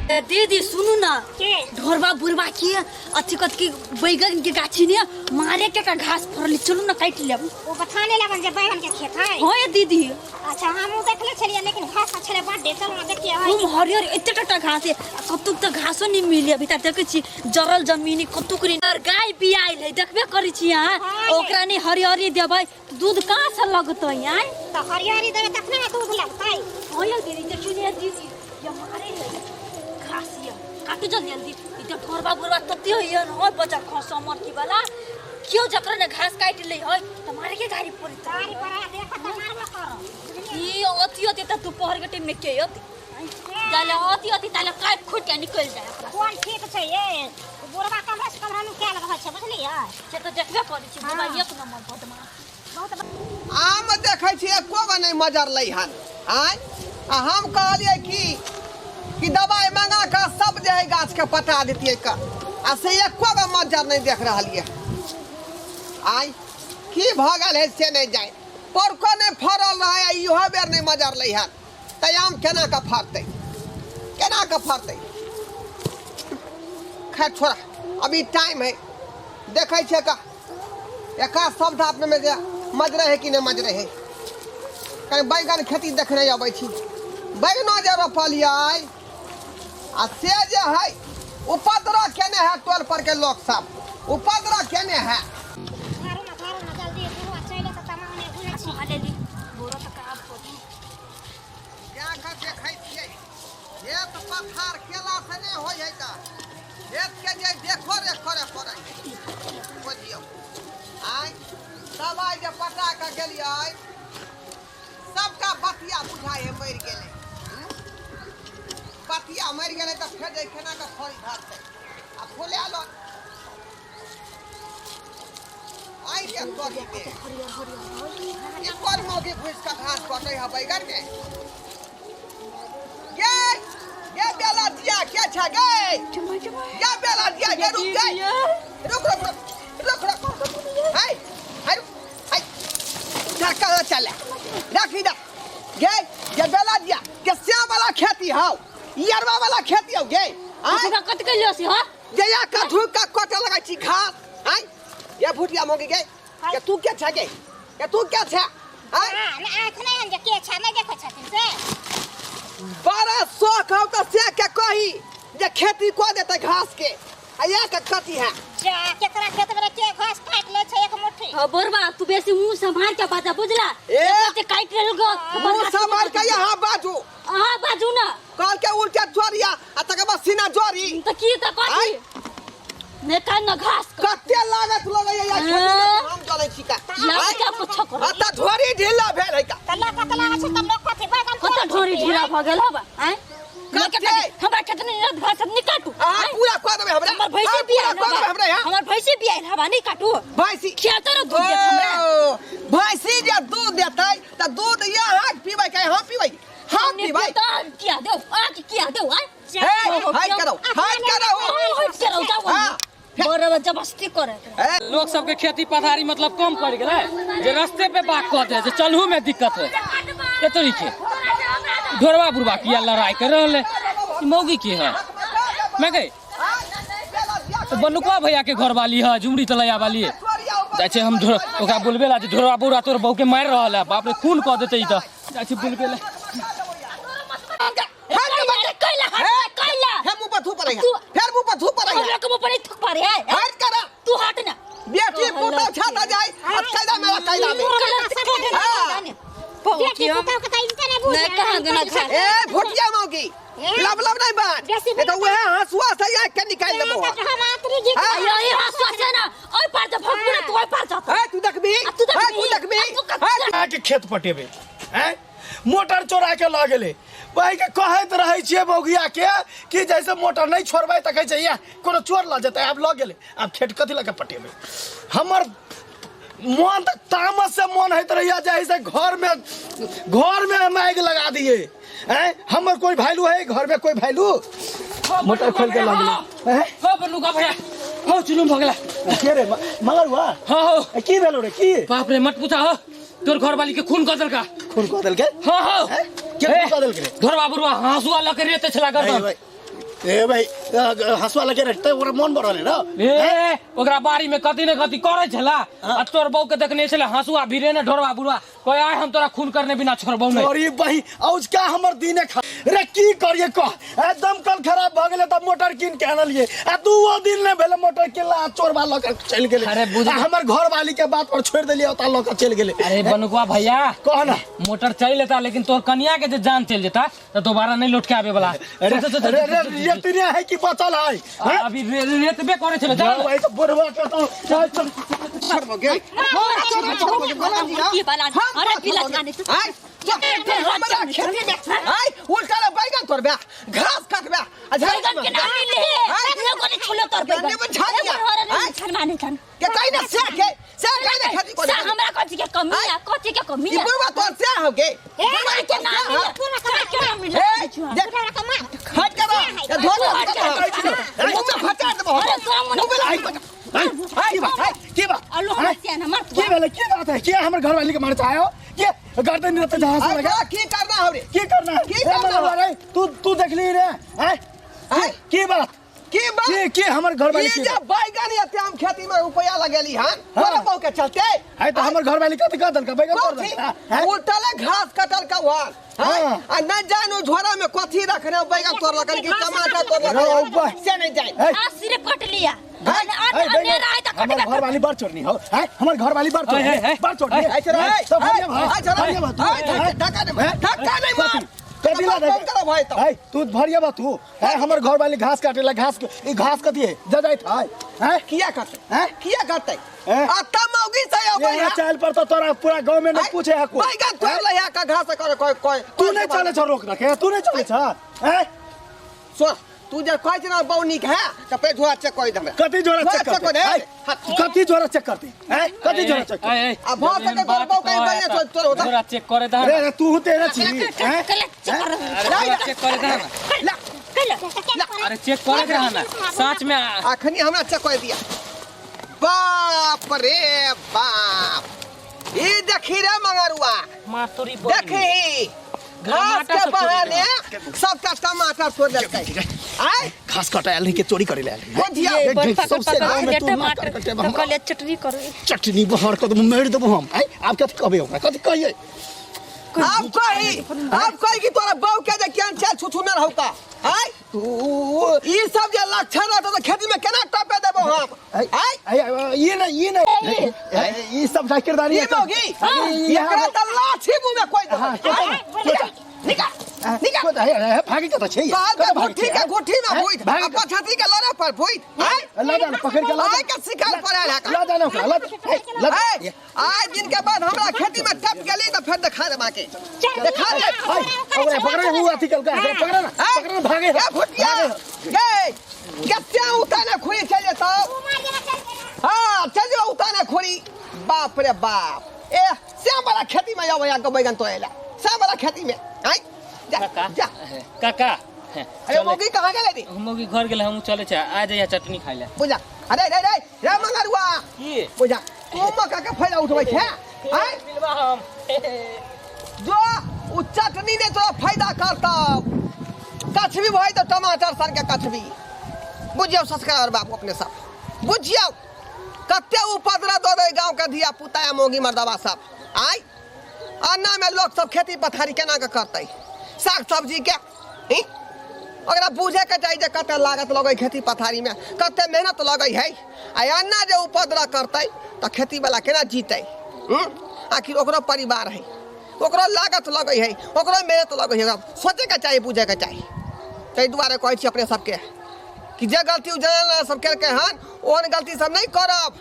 ए, दीदी सुनू ना। के? ढोरबा बुढ़बा के अथी कथ के बैगन के गाछी ने मारे के का घास फरली, चलू ना काटि लेब। ओ बथाने लगन जे बैगन के खेत है। हाँ ये दीदी। अच्छा हमहूँ देखले छलियै, लेकिन घास तऽ छलै बड्डे। चलू ना देखिए है। खूब हरियर एते टटा घास है, आ कतुक तऽ घासो नहीं मिले अभी तक। देखै छी जरल जमीन कतुक नहीं। और गाय बियाइल है, देखबे करै छी अहाँ। हाँ ये। ओकरा नहीं हरियरी देबै तऽ दूध कहाँ से लगतै? आँय तऽ हरियरी देबै तखने ने दूध लगतै। हाँ ये दीदी, देखियौ ने दीदी, ये मारे है घास, ये काटू जल्दी जल्दी। ई तऽ ढोरबा बुढ़बा तते होइए न, होय बच्चा खसो मरकी वाला केओ जकरा ने घास काटि लै है तऽ मारे के गाड़ी पड़तै। गाड़ी पर आ देखो तऽ मारबो करो, बुझलियै? ई अथी अथी तऽ दोपहर के टाइम में के अथी जाले अथी अथी ताले काटि खुटि के निकलि जाय ओकरा। कोन ठीक छै ये, बुढ़बा कमरा से कमरा नुकायल रहै छै, बुझलियै? से तऽ देखबे करै छी, बुढ़बा हाँ। एक नंबर बदमाश। बहुत आम देखै छी एको गो नहि मजरलै हन। आँय आ हम कहलियै कि कि दबाइ मंगा कऽ सब जे है गाछ के पटा देतियै क, आ से एको गो मज्जर नहि देख रहलियै। आँय की भऽ गेल है से नहि जाय। परको नहि फड़ल रहै आ इहो बेर नहि मजरलै हन, तऽ आम केना कऽ फड़तै, केना कऽ फड़तै? खैर छोड़ा, अभी टाइम है, देखै छियै का एका शब्द अपने में जे मजरे है कि नहि मजरे है। कनि बैगन खेती देखने अबै छी, बैगनो जे रोपलियै आ से जे है उपद्रव केने है, टोल पर के लोक सब उपद्रव केने है। झाड़ू ना, झाड़ू ना जल्दी, बुढ़वा चलि एतै तऽ मांगने घुरै छी। हालेली बोरा तऽ काम करू। जा कऽ देखै छियै, खेत पथार केला से नहि होइ है तऽ खेत के जे देखो रेख करे पड़ै है, बुझियौ। आँय दबाइ जे पटा कऽ गेलियै सबटा बतिया बुझाइ है मरि गेलै। हूँ? बतिया मरि गेलै तऽ फेर जे केना कऽ फड़ी धरतै आ फुलायल आइ के तोरी दे। ई कोन मौगी घुसि कऽ घास कटै है बैगन के? गे गे बेला दिया के छै गे? गे बेला दिया गे, रुक गे, रुक रुक रुक रुक रुक, हाय हाय रुक हाय, उधर कहाँ चले? रख इधर। गे गे बेला दिया के श्याम वाला खेती हौ, यरवा वाला खेती हौ गे? आँय? ओकरा कत के लियो से? हां गे या कथू का कटे लगै छी घास? आँय ये भुटिया मौगी गे, के तू के छै गे? के तू के छै? आँय हाँ, नहि आँखि नहि हन जे के छै, नहि देखै छथिन से। बड़ा शौक हौ तऽ से के कही जे खेती कऽ देतै घास के, आ या के कथी है? जा केकरा खेत में के घास काटि लै छै एक मुट्ठी। हाँ बोरबा, तू बेसी मुंह संभाल के बाजा, बुझला? ए! एक काटि लेलको। मुंह संभाल के यहाँ बाजू। अहाँ बाजू ना। कहल के उल्टा जोरिया आ तकर बाद सीना जोरी। तऽ की तऽ कथी? आँय? ने कान न घास क। कते लागत लगैया या खेती में, हम जनै छी का। लाग के कुछ करो। आ तऽ ढोरी ढीला भेल है का? तऽ लऽ कतला छै तऽ लोक कथी बैगन कत ढोरी ढीला भऽ गेल हबा? आँय कते? हमरा खेत में निरत घास सब नहीं काटू। अहाँ आँय? पूरा कऽ देबै हमरा। हमर भैंसी अहाँ पूरा बियाइल कऽ देबै हबा। हमरा यहाँ। हमर भैंसी बियाइल हबा, नहीं काटू। भैंसी खेत रो दूध देत हमरा। ओ, भैंसी जे दूध देतै तऽ दूध यहाँ पीबै के हम पीबै, हम नहीं पीबै। पीता, किया देऊ? आ के किया देऊ? आँय? हे, हट करो, हट करो। हट करो, जाओ। हाँ। बड़ जबरदस्ती करे। ए, लोग सबके खेती पथारी मतलब कम पड़ गेलै जे रस्ते पे बात कऽ दे जे चलहू में दिक्कत है। ये तो के ढोरबा बुढ़बा किया लड़ाई कर रहल है? ई मौगी के है मैं गई तो बनुकवा भैया के घर वाली है, झुमरी तलैया वाली जाइ छै। हम ढोर ओकरा बोलबे ला जे ढोरबा बुढ़ा तोर बहू के मारि रहल है, बाप रे खून कऽ देतै ई तऽ। जाइ छै बोलबे ला। कैला हट, कैला फेर मुंह पर थूक पड़ै है, तू- फेर मुंह पर थूक पड़ै है। हमरा के मुंह पर नहीं थूक पारे है। हट करा। तू हट ना। बेटी पुतौ छाता जाय आ कैदा मेरा कैदा में। हाँ। बेटी पुतहु के तऽ इनके नहि बुझै। नहि, कहाँ गेना घास? ए भुटिया मौगी, लब लब नहीं बात। बेसी ये तो वह हंसुआ से यहाँ के निकाल देबो। हम आतरी गीत हाँ। यही हंसुआ छै ना, ओहि पार जे भगबू ना, तू ओहि पार जाता। ए तू देखबी, आ तू देखबी। ए तू देखबी। आ तू कत- ए, अहाँके खेत पटेबै? आँय मोटर चोरा के लऽ गेलै। वही के कहैत रहै छियै बौगिया के कि जैसे मोटर नहि छोड़बै तऽ कहै छै इएह कोनो चोर लऽ जेतै। आब लऽ गेलै, आब खेत कथी लऽ के पटेबै? हमर मोन तऽ तामस से मोन होइत रहैया जे ऐसे घर में हम आगि लगा दिए। आँय हमर कोई वैल्यू है घर में? कोई वैल्यू? मोटर खोल के लऽ गेलै। आँय? हो बनुका भैया, हो चुनुम भऽ गेला। के रे मगरुआ? हाँ हो। की भेलो रे? की? बाप रे मत पूछा हो, तोर घर वाली के खून कऽ देलका। खून कऽ देलकै? हाँ हो। के खून कऽ देलकै रे? ढोरबा बुढ़वा हंसुआ लऽ के रेते छला गर्दन। भाई, ए भाई, हंसुआ लगे रखते ओकरा मन बढ़ल है ना। ए ओकरा बाड़ी में कथी ने कथी करे छला आ तोर बहू के देखने छले हंसुआ भिरे ने ढोरवा बुढ़वा कोई आय हम तोरा खून करने बिना छोड़बौ नहीं। अरे बही औजका हमर दिने खा रे की करिए कह, एकदम कल खराब भ गेलै त मोटर कीन के आनलिए आ दूओ दिन नै भेलै मोटर किनला आ चोरबा लऽ के चलि गेलै। अरे बुझ- आ हमर घर वाली के बात पर छोड़ि देलियै, ओतऽ लऽ के चलि गेलै। अरे बनुकवा भैया कह ना। मोटर चलि लेता लेकिन तोर कनिया के जे जान चलि जेता त दोबारा नहीं लौट के आवे वाला। अरे चल, चल, चल, अरे चल, अरे चल, ये तिने है कि बचल है? हैं? अभी रेतबे करे छले जाओ चल। भाई तो बुढ़वा के तो चल चल छोड़बो गे। छोड़बो, छोड़बो, बोला जी, की बाला हम अरे तो पिला छोड़बो। जाने तू। आय, चल, हमरा खेती में आय उल्टा ले बैगन तोड़बे, घास काटबे आ झाड़ बैगन के नाम ले आय, एगो ने छुलो तोर बैगन। ने बुझा दिया। एगो हरे ने आय। छन माने छन। के कहीं ना से के से कहीं ना खेती को सा हमरा कथी के कमी है, कथी के कमी ई है? बुढ़वा तोर से हो गे। ए के नाम मिले, के नाम मिले। ए, देख हट कर ये धो दे मुंह में फटा देबो। अरे तोरा मुंह मुंह में लागी। आय, की बात है, की बात? आलू हमर सियान हमर की भेलै, की बात है? के हमर घर वाली के मारे चाहे हो? के गर्दन रहते जहां से आय, लगा? तोरा की करना हो रे? की करना है? की ए, करना मलबा हो? रे, तू तू देखली रे हैं? आय। की बात, की बात? की की हमर घर वाली ई की जे बात? बैगन एते हम खेती में रुपया लगेली हन, हाँ। तोरा बहू के चलते। है तो हमर घर वाली कथी कह देलकै? बैगन तोड़ कथी? देलकै, हैं? उल्टले घास कटल का वाल। हाँ। आ न जानो झोरा में कथी रखने हो, बैगन तोड़लक कि टमाटर तोड़लक, रे, ऊपर। से नहीं जाए। है। आ सिर्फ कट लिया। है, आ है, बैगन। अनेरा है त हमर कटबे। घर वाली बड़ चोरनी हो हैं? हमर घर वाली बड़ चोरनी है, है, बड़ चोरनी है, है। चलो, है, सब भरिया भाई, है, चलो, भरिया भाई, तू, है, है? धक्का नहीं मार, है? धक्का नहीं मार। कथी ला कम करो भाई तो। है, तू भरिया बा तू है? हमर घर वाली घास काटेला, घास ई घास कथी है जा जाइत है हैं? किया करते? हैं? किया करते? हैं? आ तब मौगी से अबै ये है। चाल पर तो तोरा पूरा गांव में नहीं पूछे है कोई। बैगन तोड़ ले का घास करे कोई कोई। तू नहीं चले छ रोक रखे, तू नहीं चले छ हैं? सुन, तू जे कहै छै ना बहु नीक है त पे झोरा चेक करि दे हमरा। कथी झोरा झोरा चेक चेक करते? कर दे। हैं? कथी झोरा चेक करते हैं? कथी झोरा चेक करते? आ भऽ सकै तोर बहु कहीं बढ़िया तोर तोर होता। झोरा चेक करे दे रे रे तू तेरे छी हैं? कल चेक कर। अरे झोरा चेक करे दे ना। ला, अरे चेक करे दे ना सच में। अखनी हमरा चेक कर दिया। बाप रे बाप, ई देखी रे मंगरुआ, मार तोरी देखी घास टमाटर के सब चोरी बहाने सबका टमाटर तोड़ देलकै। आय घास कटायल नहीं के चोरी करे ले आयल। बुझिया ये बड़ देख, पकड़ सबसे पकड़ गाँव में के तू मार टमाटर कर के तो हमरा। कहलिए चटनी करू। चटनी बहर के तो मारि देबो हम। आय आब कथी कहबै ओकरा, कथी कहियै? आब कही, आब कही कि तोरा बहू के जे केहन छै छुछुनर हौका। आय तू ई सब जे लक्षण रहतौ तऽ खेती में केना टपे देबो हम? आय आय आय, आय, ये नहीं, ये नहीं, ई सब किरदानी ई मौगी एकरा तऽ लाठी मुँह में कोइ देबै। हाँ, निकाल निकाल निकाल। भागी कतऽ छै? कहल के कतऽ भागी घुट्ठी छै? के घुट्ठी में भूत, भागी अपन छाती के लड़े पर भूत। आय ला जाना, पकड़ के ला आय के शिकार पर आयल है का। ला जाना ओकरा, ला ला। आय आय दिन के बाद हमरा खेती में टप गेली तऽ फेर देखा देब आके, देखा दे। आय ओकरा पकड़े उ अथी केलकै, ओकरा पकड़े ना, आय, पकड़े ना, भागे। ए भुटिया गे कते उताने खुरी चलि जेतौ। हाँ चलि जेबौ उताने खुरी। बाप रे बाप, ए श्याम वाला खेती में आबै के बैगन तोड़ै ला, श्याम वाला खेती में। आय जा काका जा। काका अरे मौगी कहाँ गेलै रे? मौगी घर गेलै, हमहूँ चलै छै, आ जाइए चटनी खाइ ले। बुझा अरे रे रे रे मंगरुआ, की बुझा तू मका के फायदा उठबै छै? आय मिलबा हम जो उ चटनी ने तोरा फायदा करतौ, कछबी भइ तऽ टमाटर सन के कछबी। बुझियौ संस्कार बाबू अपने सब बुझियौ कते उपद्रव दऽ दै गाँव के धिया पुता या मौगी मर्दबा सब। आय अन्ना में लोग सब खेती पथारी केना के करतै साग सब्जी के? ई? ओकरा बुझे के चाही जे कते लागत लगै खेती पथारी में, कते मेहनत लगै है। आ अन्ना जे उपद्रव करतै तऽ खेती वाला केना जीतै? आखिर ओकरो परिवार है, ओकरो लागत लगै है, ओकरो मेहनत लगै है। ओकरा सोचे के चाही, बुझे के चाही। ताहि दुआरे कहै छी अपने सबके कि जे गलती उ जनाना सब केलकै हन ओहन गलती सब नहि करब।